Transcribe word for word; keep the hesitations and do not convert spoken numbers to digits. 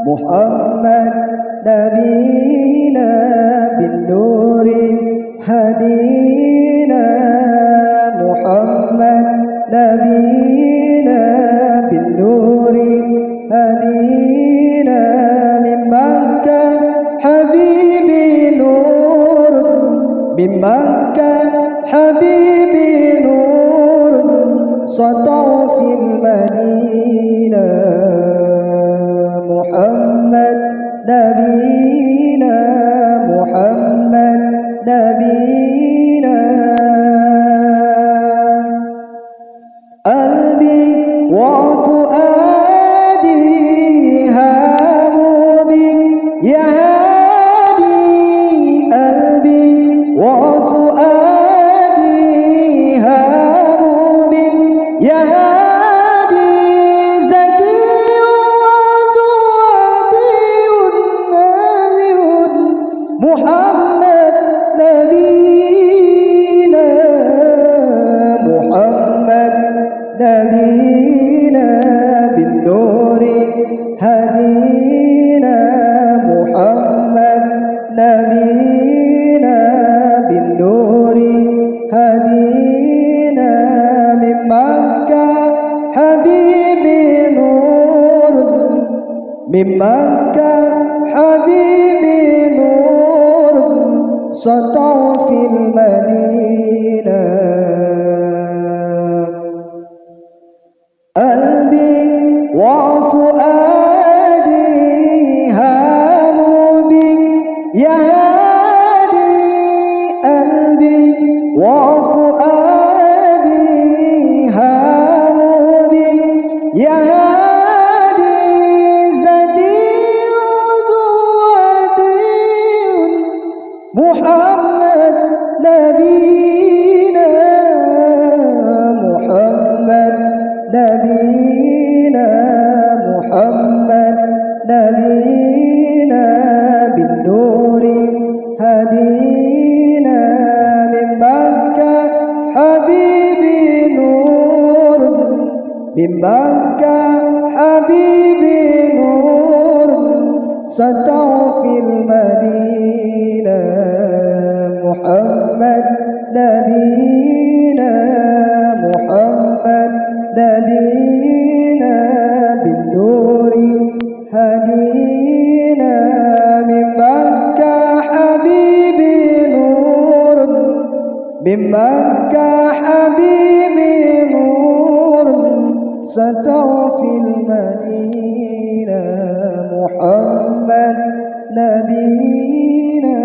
محمد نبينا بالنور هدينا، محمد نبينا بالنور هدينا، من مكة حبيبي نور، من مكة حبيبي نور، سطع في المدينة. محمد نبينا، محمد نبينا. قلبي وفؤادي هاموا بك يا هادي، قلبي وفؤادي هاموا بك يا هادي، زادي وزادي نازل محمد نبينا، محمد نبينا بالنور هدينا، محمد نبينا بالنور هدينا، من مكة حبيبي نور، من مكة حبيبي نور، سطع في المدينة. قلبي وفؤادي هاموا بك يا هادي، قلبي وفؤادي هاموا بك يا هادي، زادي وزوادي محمد نبينا، محمد نبينا، محمد نبينا بالنور هدينا، من مكة حبيبي نور، من مكة حبيبي نور، سطع في المدينة. محمد نبينا، محمد نبينا بالنور هدينا، من مكة حبيبي نور، من مكة حبيبي نور، سطع في المدينة. محمد نبينا.